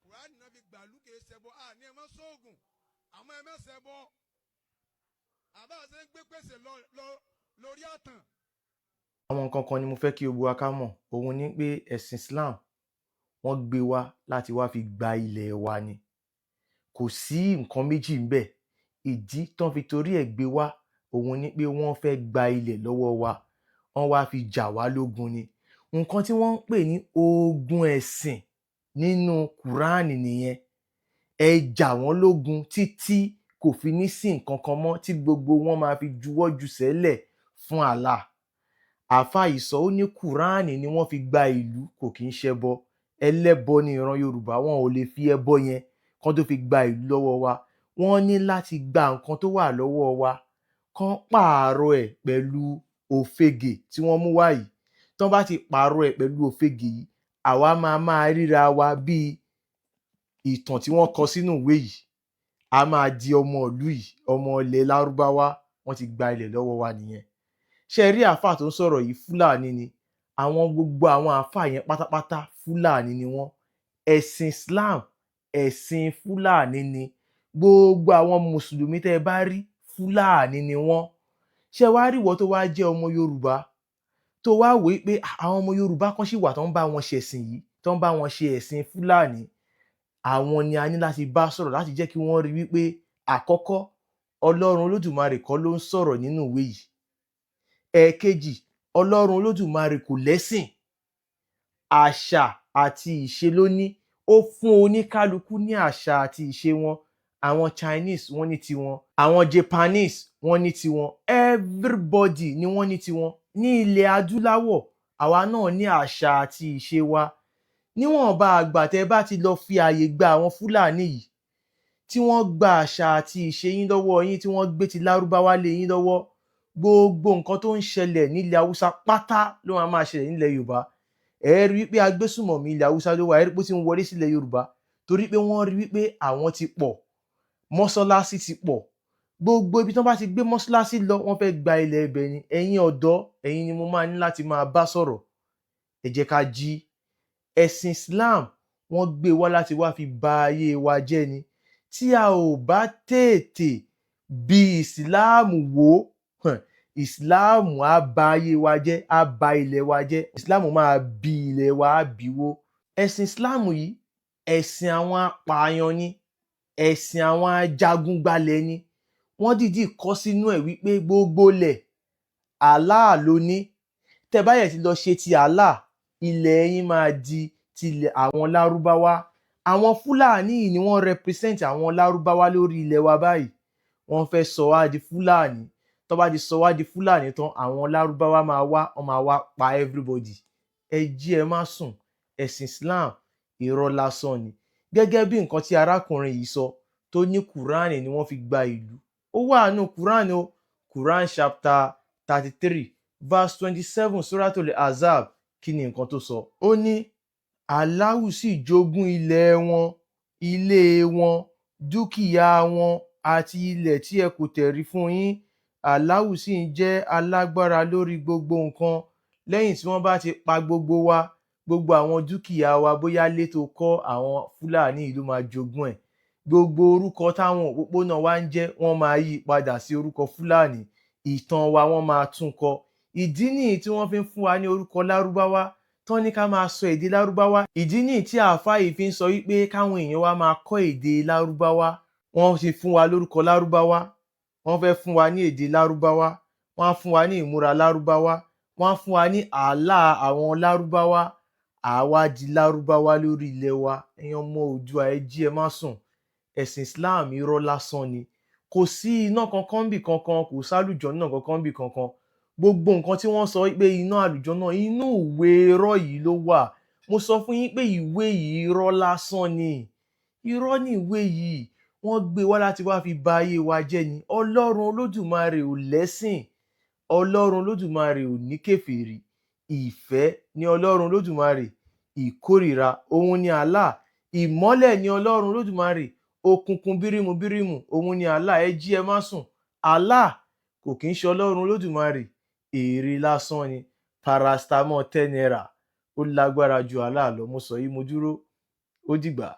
Kùránì náà fi gbàlú, kìí ṣẹbọ. À ní ẹ má sóògùn, àmọ́ ẹ má ṣẹbọ. Àbá ṣe ń gbé pèsè lọ lọ lórí àtàn. Àwọn nǹkan kan ni mo fẹ́ kí gbogbo wa ká mọ̀. Òun ni pé ẹ̀sìn Islam, wọ́n gbé wá láti wá fi gba ilẹ̀ wa ni. Kò sí nǹkan méjì ńbẹ̀. Ìdí tán fi torí ẹ̀ gbé wá, òun ni pé wọ́n fẹ́ gba ilẹ̀ lọ́wọ́ wa, wọ́n wá fi jà wá lógun ni. Nǹkan tí wọ́n ń pè ní ogun ẹ̀sìn nínú Kùránì nìyẹn. Ẹ jà wọ́n lógun títí kò fi ní sí nǹkan kan mọ́, tí gbogbo wọn máa fi juwọ́ jùsẹ̀ fún Allah. Àáfàá yìí sọ, ó ní Kùránì ni wọ́n fi gba ìlú, kò kì í ṣẹbọ. Ẹlẹ́bọ ní ìran Yorùbá, wọn ò lè fi ẹbọ yẹn kán tó fi gba ìlú lọ́wọ́ wa. Wọ́n ní láti gba nǹkan tó wà lọ́wọ́ wa, kán pààrọ̀ ẹ̀ pẹ̀lú òfegè tí wọ́n mú wá yìí. Tán bá ti pààrọ̀ ẹ̀ pẹ̀lú òfegè yìí, àwa máa máa ríra wa bíi ìtàn tí wọ́n kọ sínú ìwé yìí. A máa di ọmọ ìlú yìí, ọmọ ilẹ̀ Lárúbáwá. Wọ́n ti gba ilẹ̀ lọ́wọ́ wa nìyẹn. Ṣé ẹ rí àáfàá tó ń sọ̀rọ̀ yìí? Fúlàní ni. Àwọn gbogbo àwọn àáfàá yẹn pátápátá, Fúlàní ni wọ́n. Ẹ̀sìn Islam, ẹ̀sìn Fúlàní ni. Gbogbo àwọn mùsùlùmí tẹ́ ẹ bá rí, Fúlàní ni wọ́n. Ṣé wàá rí ìwọ tó wá jẹ́ ọmọ Yorùbá, tó wá wòó pé àwọn ọmọ Yorùbá kan ṣì wà tó ń bá wọn ṣẹ̀sìn yìí, tó ń bá wọn ṣe ẹ̀sìn Fúlàní? Àwọn ni a ní láti bá sọ̀rọ̀ láti jẹ́ kí wọ́n rí wípé, àkọ́kọ́, Ọlọ́run Olódùmarè kọ́ ló ń sọ̀rọ̀ nínú ìwé yìí. Ẹ̀ẹ̀kejì, Ọlọ́run Olódùmarè kò lẹ́sìn. Àṣà àti ìṣe ló ní. Ó fún oníkálukú ní àṣà àti ìṣe wọn. Àwọn Chinese, wọ́n ní tiwọn. Àwọn Japanese, wọ́n ní tiwọn. Everybody ni wọ́n ní tiwọn. Ní ilẹ̀ adúláwọ̀, àwa náà ní àṣà àti ìṣe wa. Níwọ̀nba àgbà tẹ́ bá ti lọ fi ààyè gba àwọn Fúlàní yìí, tí wọ́n gba àṣà àti ìṣe yín lọ́wọ́ yín, tí wọ́n gbé ti Lárúbáwá lé yín lọ́wọ́, gbogbo nǹkan tó ń ṣẹlẹ̀ nílẹ̀ Haúsá pátá ló máa máa ṣẹlẹ̀ nílẹ̀ Yorùbá. Ẹ rí wípé agbésùmọ̀mí ilẹ̀ Haúsá ló wà. Ẹ rí pé ó ti ń wọlé sílẹ̀ Yorùbá, torí pé wọ́n rí wípé àwọn ti pọ̀, mọ́sálásí ti pọ̀. Gbogbo ibi tí wọ́n bá ti gbé mọ́sálásí lọ, wọ́n fẹ́ gba ilẹ̀ ibẹ̀ ni. Ẹ̀yin ọ̀dọ́, ẹ̀yin ni mo máa ní láti máa bá sọ̀rọ̀. Ẹ jẹ́ ká jí. Ẹ̀sìn Islam, wọ́n gbé wá láti wá fi ba ayé wa jẹ́ ni. Tí a ò bá tètè bí ìsìláàmù wò, ìsìláàmù á ba ayé wa jẹ́, á ba ilẹ̀ wa jẹ́. Ìsìláàmù máa bí ilẹ̀ wa, á bí wó. Ẹ̀sìn Ìsìláàmù yìí, ẹ̀sìn àwọn apààyàn ni, ẹ̀sìn àwọn ajagungbalẹ̀ ni. Wọ́n dìídì kọ sínú ẹ̀ wípé gbogbo ilẹ̀, Allah ló ní. Tẹ́ bá yẹ̀ ti lọ ṣe ti Allah, ilẹ̀ yín máa di tilẹ̀ àwọn Lárúbáwá. Àwọn Fúlàní yìí ni wọ́n represent àwọn Lárúbáwá lórí ilẹ̀ wa báyìí. Wọ́n fẹ́ sọ wá di Fúlàní. Tó bá ti sọ wá di Fúlàní tán, àwọn Lárúbáwá máa wá, wọ́n máa wá pa everybody. Ẹ jí, ẹ má sùn. Ẹ̀sìn Islam, irọ́ lásán ni. Gẹ́gẹ́ bí nǹkan tí arákùnrin yìí sọ, tó ní Kùránì ni wọ́n fi gba ìlú, ó wà nínú Kùránì o. Quran chapter 33 verse 27, Suratul Ahzab. Kí ni nǹkan tó sọ? Ó ní Allahu sì jogún ilẹ̀ wọn, ilé wọn, dúkìá wọn àti ilẹ̀ tí ẹ kò tẹ̀rí fún yín. Allahu sì ń jẹ́ alágbára lórí gbogbo nǹkan. Lẹ́yìn tí wọ́n bá ti pa gbogbo wa, gbogbo àwọn dúkìá wa, bóyá ilé tó kọ́, àwọn Fúlàní yìí ló máa jogún ẹ̀. Gbogbo orúkọ táwọn òpópónà wa ń jẹ́, wọ́n máa yí padà sí orúkọ Fúlàní. Ìtàn wa, wọ́n máa tún kọ. Ìdí nìyí tí wọ́n fi ń fún wa ní orúkọ Lárúbáwá, tán ní ká máa sọ èdè Lárúbáwá. Ìdí nìyí tí àáfàá yìí fi ń sọ wípé káwọn èèyàn wa máa kọ́ èdè Lárúbáwá. Wọ́n ti fún wa lórúkọ Lárúbáwá, wọ́n fẹ́ fún wa ní èdè Lárúbáwá, wọ́n á fún wa ní ìmúra Lárúbáwá, wọ́n á fún wa ní ààlà àwọn Lárúbáwá. Àwa di Lárúbáwá lórí ilẹ̀ wa. Ẹ̀yin ọmọ Oòduà, ẹ jí, ẹ má sùn. Ẹ̀sìn Islam, irọ́ lásán ni. Kò sí iná kankan níbì kankan, kò sálùjánnà kankan níbì kankan. Gbogbo nǹkan tí wọ́n sọ pé iná, àlùjánnà, inú ìwé irọ́ yìí ló wà. Mo sọ fún yín pé ìwé yìí, irọ́ lásán ni. Irọ́ ní ìwé yìí. Wọ́n gbé wá láti wá fi ba ayé wa jẹ́ ni. Ọlọ́run Olódùmarè ò lẹ́sìn. Ọlọ́run Olódùmarè ò ní kèfèrí. Ìfẹ́ ní Ọlọ́run Olódùmarè, ìkórìíra òun ni Allah. Ìmọ́lẹ̀ ní Ọlọ́run Olódùmarè, òkùnkùn bírímù bírímù òun ni Allah. Ẹ jí, ẹ má sùn. Allah kò kí ń ṣe Ọlọ́run Olódùmarè, èrè lásán ni. Paracetamol 10 naira, ó lágbára ju Allah lọ. Mo sọ yìí, mo dúró. Ó dìgbà.